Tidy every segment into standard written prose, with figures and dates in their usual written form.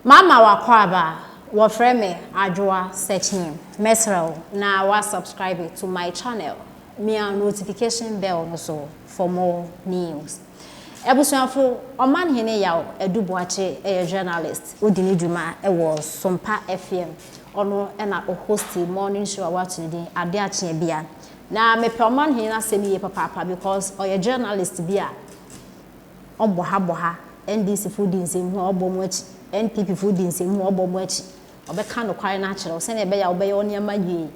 Mama wakɔ wɔfrɛ me Adwoa Searching. Mesrɛ wo na wa subscribe to my channel, mia notification bell no so for more news. Abusuafo, Ɔmanhene Yaw Adu Boakye yɛ journalist, odi ne dwuma wɔ Sompa FM. Ɔno na ɔhost morning show a wato ne din Ade Akye Bia. Na mepɛ Ɔmanhene n'asɛm yie papaapa because ɔyɛ journalist bi a ɔbɔ ha bɔ ha. NDC fo di nsɛm ho a, ɔbɔ mu akyi. NPP fo di nsɛm ho a, ɔbɔ mu akyi. Ɔbɛka nokware no akyerɛ wo sɛnea ɛbɛyɛ a wobɛyɛ wo nneɛma yie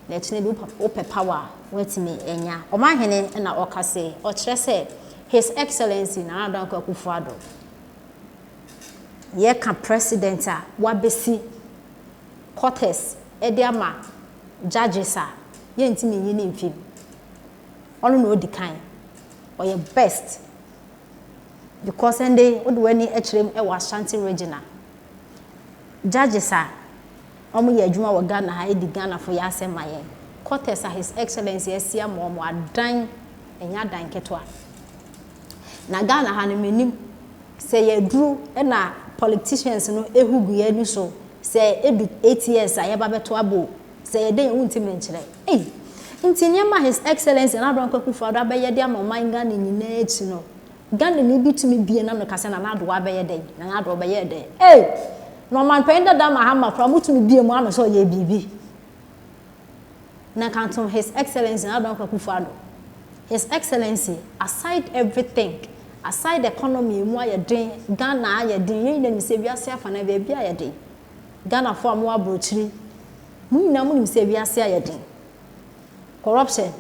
na akyire bi wopɛ power a, woatumi anya. Ɔmanhene na ɔka sɛ, ɔkyerɛ sɛ His Excellency Nana Addo Dankwa Akufo-Addo, yɛka president a wabɛsi quarters de ama judges a, yɛntumi nyi ne mfim. Ɔno na odi kan, ɔyɛ best because ɛnde wode w'ani kyerɛ mu wɔ Ashanti Region a, judges a wɔyɛ adwuma wɔ Ghana ha di Ghanafo yɛ asɛm ma yɛn. Quarters a His Excellency asi ama wɔn adan, ɛnyɛ adan ketewa. Na Ghana ha no, menim sɛ yɛduru na politicians no ehu gu yɛn ani so sɛ edu 8 years a yɛba bɛto abo sɛ yɛde yɛn ho ntumi nkyerɛ. Ei, nti nneɛma His Excellency Nana Addo Dankwa Akufo-Addo abɛyɛ de ama ɔman Ghana nyinaa akyi no, Ghana ni bi tumi bie n'ano kasa, Nana Addo abɛyɛ dɛn? Nana Addo ɔbɛyɛ dɛn? Ei, na ɔmanpanyin dada Mahama koraa mutumi bie mu ano sɛ ɔyɛ biribi na kantom His Excellency Nana Addo Dankwa Akufo-Addo. His Excellency, aside everything, aside economy mu ayɛ den, Ghana ayɛ den, yɛn nyinaa nim sɛ wiase afa na baabi ayɛ den. Ghanafoɔ a mo aburokyiri, mo nyinaa mo nim sɛ wiase ayɛ den. Corruption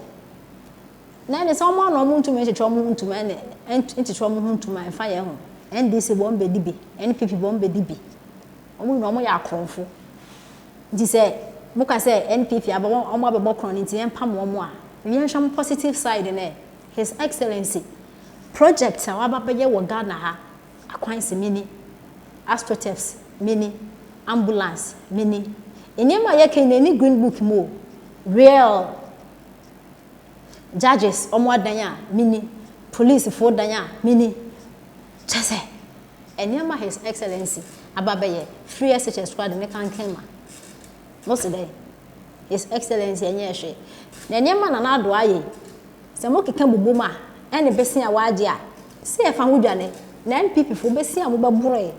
na ɛne sɛ ɔmo ano ɔmo ntumi nkyekyɛ ɔmo ho ntoma, ɛne nkyekyɛ ɔmo ho ntoma ɛmfa yɛn ho. NDC bɔ ɔmo bɛdi bi, NPP bɔ ɔmo bɛdi bi, ɔmo nyinaa ɔmo yɛ akorɔmfo. Nti sɛ moka sɛ NPP aba, ɔmo abɛbɔ korɔn no, nti yɛmpam wɔn a, yɛnhwɛ mo positive side nɛ His Excellency project a waba bɛyɛ wɔ Ghana ha, akwansi mini, astroturfs mini, ambulance mini, nneɛma a yɛka yi na ɛni Green Book mu o. Real judges ɔmo adan a mini, policefoɔ dan a mini, kyɛ sɛ nneɛma His Excellency aba bɛyɛ, free SHS squad ne kankan ma mo si dɛ His Excellency ɛnyɛ hwee. Na nneɛma Nana Addo ayɛ sɛ mo keka bobom a, ɛne bɛsi a wagye a sɛ yɛfa ho dwane na NPP fo bɛsi a mobɛborɔ yɛ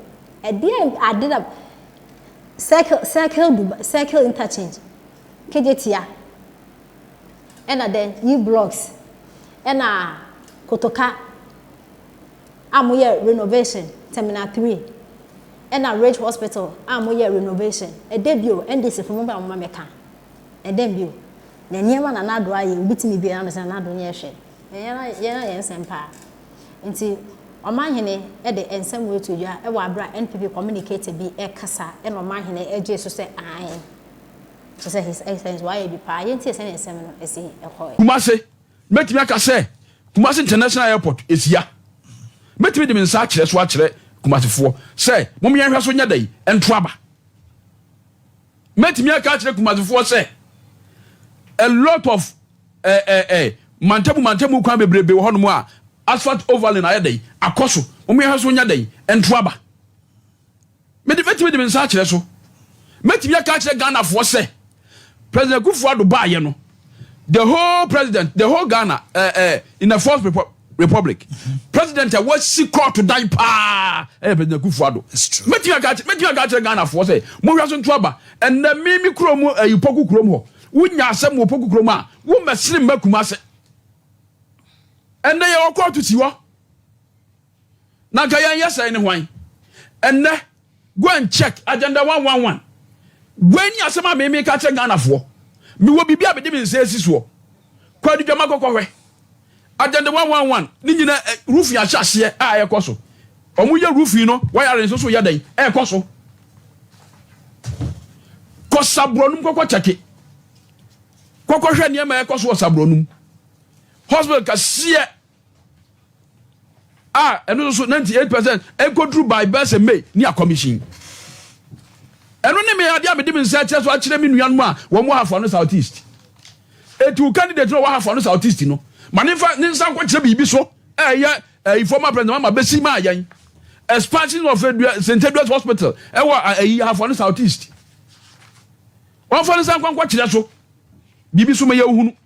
ɛdeɛ ade na Circle, Circle, Dubai, Circle Interchange, Kejetia, ɛna dɛn yi blocks, ɛna Kotoka a moyɛ renovation, Terminal 3, ɛna Ridge Hospital a moyɛ renovation. Ɛdɛ bio, NDC fo mo ba mo ma mɛka ɛdɛn bio na nneɛma Nana Addo ayɛ, obi tumi bi ɛna sɛ Nana Addo nyɛ hwɛ yɛn yɛn nsɛm paa. Nti Ɔmanhene de nsɛm wɔ eto dwa wɔ abere a NPP communicator bi ɛkasa, ɛna Ɔmanhene agye so sɛ ae, kyerɛ sɛ His Excellence wayɛ bi paa. Yɛntie sɛne nsɛm no esi ɛkɔɛ. Kumase, mɛtumi aka sɛ Kumase International Airport esia. Mɛtumi de me nsa akyerɛ so akyerɛ Kumasefoɔ sɛ mom yɛnhwɛ so nyɛ dɛn ɛnto aba. Mɛtumi aka akyerɛ Kumasefoɔ sɛ a lot of mantamu mantamu kwan bebrebe wɔ hɔnom a asphalt overlay ayɛ dɛn akɔ so. Mom yɛnhwɛ so nyɛ dɛn ɛnto aba. Mede mɛtumi de me nsa akyerɛ so. Mɛtumi aka akyerɛ Ghanafoɔ sɛ President Akufo-Addo baayɛ no, the whole president, the whole Ghana in the Fourth Republic, president a wasi court dan paa ɛyɛ President Akufo-Addo. Mɛtumi aka akyerɛ Ghanafoɔ sɛ mohwɛ so nto aba. Ɛnɛ mimi kurom ɛyi Poku kurom hɔ, wonya asɛm wɔ Poku kurom a, wommɛsere mma Kumase. Ɛnɛ yɛwɔ court si hɔ na nka yɛn yɛ sɛn ne hwan? Ɛnɛ go and check Agenda 111. Wei ni asɛm a meme ka kyerɛ Ghanafoɔ. Mewɔ biribi a mede me nsa asi soɔ. Kwadu Dwama, kɔkɔhwɛ Agenda 111 ne nyina. Roofing ahyɛ aseɛ a ɛkɔ so. Ɔmo yɛ roofing no, wayare nso so yɛ dɛn ɛkɔ so. Kɔ Saborɔnum, kɔkɔ kyɛke, kɔkɔhwɛ nneɛma ɛkɔ so wɔ Saborɔnum hospital kɛseɛ a ɛno nso 98% ɛnkɔduru by bɛsɛ May ne a commission. Ɛno ne me adeɛ a mede me nsa akyerɛ so akyerɛ me nuanom a wɔn wɔ Ahafo no South East. Etu candidate no wɔ Ahafo no South East no ma ne nfa ne nsa nkɔkyerɛ biribi so. Ɛyɛ ɛyi former president Mahama bɛsi maa yɛn. Expansion of St Edward's Hospital ɛwɔ ayi Ahafo ne South East. Wɔmfa ne nsa nkɔ nkɔkyerɛ so. Biribi so ma yɛhunu.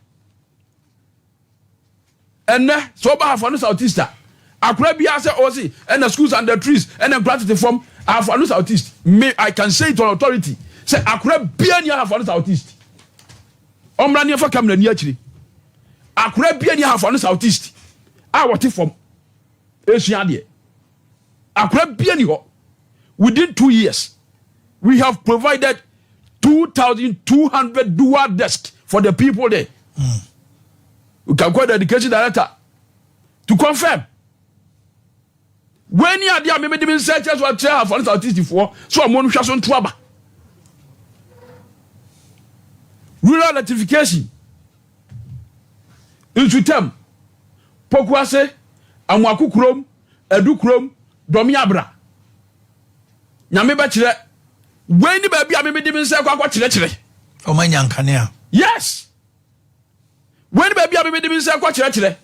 Ɛnnɛ sɛ woba Ahafo Ano South East a, akora biara sɛ ɔse ɛna schools under trees ɛna nkora tete fam. Ahafo Ano South East, me I can say it on authority sɛ akora biara ni Ahafo Ano South East. Ɔmmra ne ɛfa kamera ni akyire. Akora biara ni Ahafo Ano South East a wɔte fam esua adeɛ. Akora biara ni hɔ. Within 2 years, we have provided 2,200 dual desks for the people there. We can call the education director to confirm. Wei ni adeɛ a mímí de mi nsa kyerɛ so akyerɛ Ahafo South East foɔ so ɔmo no hwɛ so nto aba. Rural electrification, Nsutam, Pokuase, Amoako kurom, Adu kurom, Dɔmi Abra. Nyame bɛkyerɛ wei ni baabi a mímí de mi nsa kɔ akɔ kyerɛkyerɛ. Ɔmo anya nkanea. Yes, wei ni baabi a mímí de mi nsa kɔ kyerɛkyerɛ.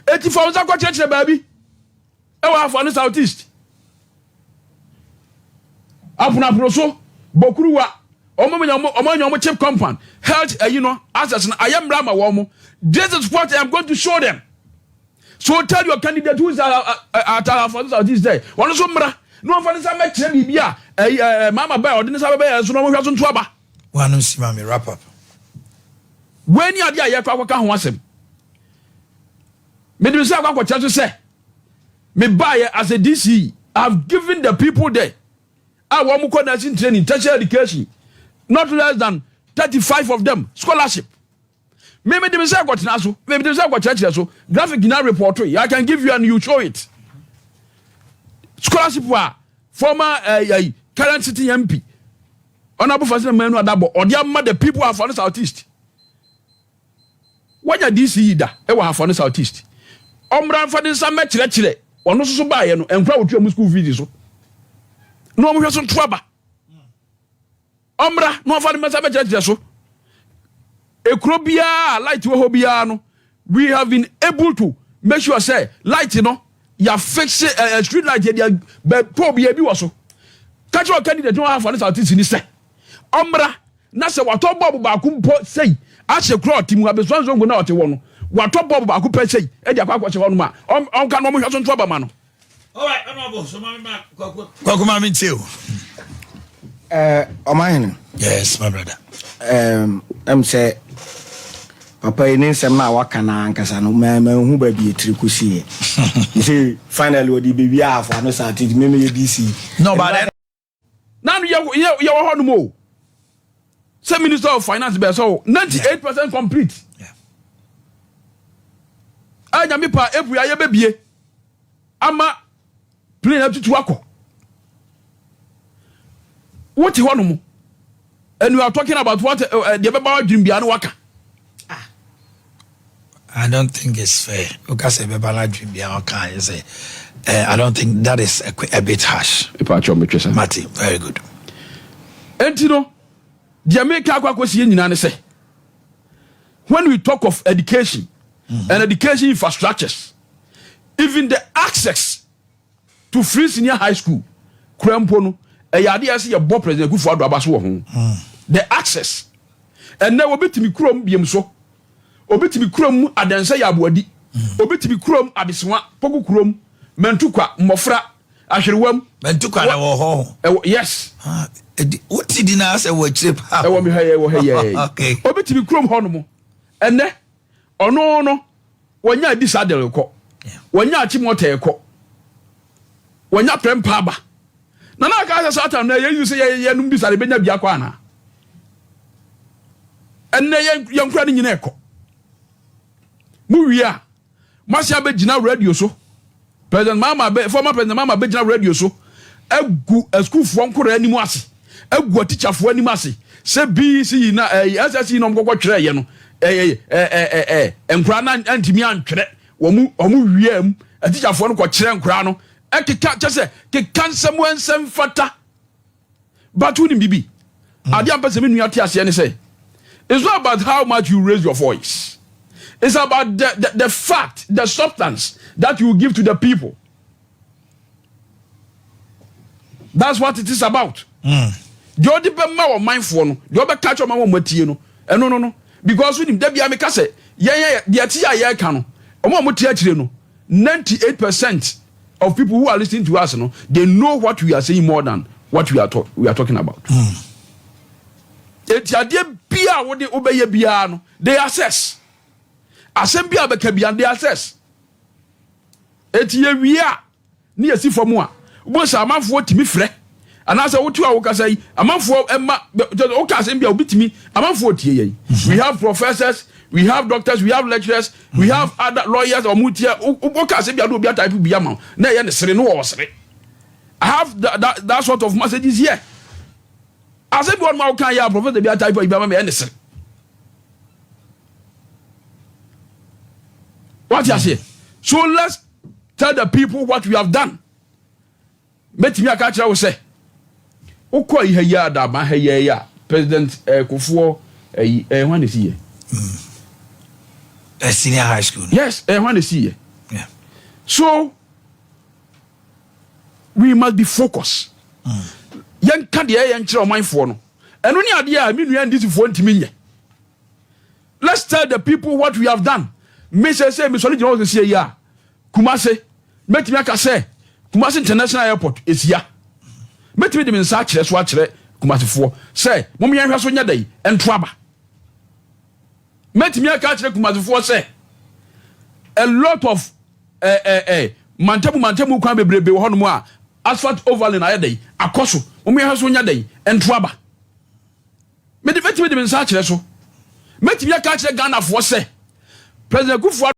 Eti fa nsa kɔ kyerɛkyerɛ baabi ɛwɔ Ahafo Ano South East, aponapono so Bokuruwa, ɔmo nya ɔmo anya ɔmo chip compound health ɛyi no access no ayɛ mmira ama wɔn mo. This is what I am going to show them. So tell your candidate who is at Ahafo Ano South East there, wɔn nso mmra na wɔn fa ne nsa mɛkyerɛ biribi a ɛyi maama bɛyɛ ɔde ne nsa bɛbɛyɛ so na wɔn hwɛ so nto aba. Wano si ma mi wrap up. Wei ni adeɛ a yɛkɔ akɔka ho asɛm. Mede sɛ akɔ akɔkyerɛ so sɛ mebaeɛ as a DCE, I have given the people there a wɔn kɔ nursing training, tertiary education, not less than 35 of them scholarship. Mímí de mi sɛ akɔtena so, mímí de mi sɛ akɔkyerɛkyerɛ so, graphic nyinaa report yi, I can give you and you show it. Scholarship a former current sitting MP, Honourable Faustina Manu Adabo, ɔde ama the people of Ahafo South East. Wanya DCE da ɛwɔ Ahafo South East, ɔmmra nfa de nsa mɛkyerɛkyerɛ. Ɔno nso so baayɛ no, nkura wotua mu school fees so na wɔn hwɛ so nto aba. Ɔmmra na ɔfa de nsa mɛkyerɛkyerɛ so. Ekuro biara light wɔ hɔ biara no, we have been able to make sure say light no yà fix street light yɛ deɛ bɛ pole bi ebi wɔ so. Kakyɛ candidate no Ahafo ne South East ni sɛ ɔmmra na sɛ watɔ bulb baako mpo sɛyi ahyɛ kuro ɔte mu Abɛsua Nzongo na ɔte hɔ no, watɔ bulb baako pɛ sɛyi ɛde akɔ akɔhyɛ hɔ nom a, ɔnka na ɔmo hwɛ so nto aba ma no. Kwaku maame ntie o. Ɔmahene. Yes, my brother. Sɛ papa yi ne nsɛm no a waka no ankasa no, mahu baabi ɛtiri kɔsiiɛ sɛ finally ɔde bɛwie Ahafo Ano South nti memɛyɛ DC. No, but then nanu yɛ yɛ yɛ wɔ hɔ nom o sɛ Minister of Finance bɛɛ sɛ o 98% complete. A Nyame pa April ayɛ bɛbie ama plane atutu akɔ. Wote hɔ nom and you are talking about what deɛ bɛba wadwene bia no waka. I don't think it's fair. Oka sɛ bɛba no adwene bia ɔka yɛ sɛ I don't think that is a bit harsh. Ipa atwa metwe sɛ. Mate, very good. Enti no deɛ meka akɔ akɔsie nyinaa ne sɛ when we talk of education and education infrastructures, even the access to free senior high school kura mpo no, ɛyɛ adeɛ sɛ yɛbɔ President Akufo Addo aba so wɔ ho. The access ɛnɛ obi tumi kurom biem so, obi tumi kurom Adɛnsɛ yɛ Aboadi, obi tumi kurom Abesewa Poku kurom Mantukwa mmɔfra Ahwerewam. Mantukwa na wɔ hɔ? Ɛwɔ, yes. Ah, wote di na asɛ wɔ akyire paa. Ɛwɔ mi ha yɛ, ɛwɔ ha yɛ. Obi tumi kurom hɔ nom ɛnɛ ɔno no wɔnya adi sadel kɔ, wɔnya Achimota kɔ, wɔnya Prɛmpa aba na na aka sɛ satan na yɛyi sɛ yɛ yɛnum bi sare bɛnya bi akɔ ana. Ɛnɛ yɛn yɛn kura no nyinaa ɛkɔ mu wie a, masi abɛgyina radio so, President Mahama bɛ, former President Mahama bɛgyina radio so agu asukuufoɔ nkora anim ase, agu atikyafoɔ anim ase sɛ BECE yi na ɛyɛ SSC na ɔmo kɔkɔ twerɛ yɛ no, ɛyɛ ɛɛ ɛɛ nkora na ntumi antwerɛ. Wɔn ɔmo wie mu, atikyafoɔ no kɔ kyerɛ nkora no, ɛkeka kyɛ sɛ keka nsɛm nsɛm fata. But wonim bibi adeɛ a mpɛ sɛ me nua te aseɛ ne sɛ it's not about how much you raise your voice, it's about the fact, the substance that you give to the people. That's what it is about. Deɛ ɔde bɛma ɔmanfoɔ no, deɛ ɔbɛka kyerɛ ɔman wɔn atie no, ɛno no no because wonim da bia meka sɛ yɛn yɛ deɛ te a yɛreka no, ɔmo a ɔmo te akyire no, 98% of people who are listening to us no, they know what we are saying more than what we are talking about. Eti adeɛ bia a wode wobɛyɛ biara no, they assess. Asɛm bi a bɛka bia, they assess. Eti yɛwie a ne yɛsi fam a, wobɛhu sɛ amanfoɔ tumi frɛ anaasɛ wotu a wokasa yi, amanfoɔ ɛma woka asɛm bi a, obi tumi, amanfoɔ tie yɛn. We have professors, we have doctors, we have lecturers, we have other lawyers. Ɔmo tie. Woka asɛm bi a, na obi atype bi ama wo na ɛyɛ ne sere ne wɔwɔ sere. I have that sort of messages here. Asɛm bi wɔn mu a woka yɛ a, professor bi atype bi ama me, ɛyɛ ne sere. Wate aseɛ? So let's tell the people what we have done. Mɛtumi aka kyerɛ wo sɛ wokɔ yi ha yi a, dama ha yi a, President Kufuor ɛyi hwan na esi yɛ? Senior high school. Yes, hwan na esi yɛ? So we must be focused. Yɛnka deɛ ɛyɛ nkyerɛ ɔmanfoɔ no. Ɛno ne adeɛ a me nua NDCfoɔ ntumi nyɛ. Let's tell the people what we have done. Me sɛ mesɔre gyina hɔ sɛsie yi a, Kumase, mɛtumi aka sɛ Kumase International Airport esia. Mɛtumi de me nsa akyerɛ so akyerɛ Kumasefoɔ sɛ mom yɛnhwɛ so nyɛ dɛn ɛnto aba. Mɛtumi aka akyerɛ Kumasefoɔ sɛ a lot of mantamu mantamu kwan bebrebe wɔ hɔnom a asphalt overlay ayɛ dɛn akɔ so. Mom yɛnhwɛ so nyɛ dɛn ɛnto aba. Mede mɛtumi de me nsa akyerɛ so. Mɛtumi aka akyerɛ Ghanafoɔ sɛ President Kufuor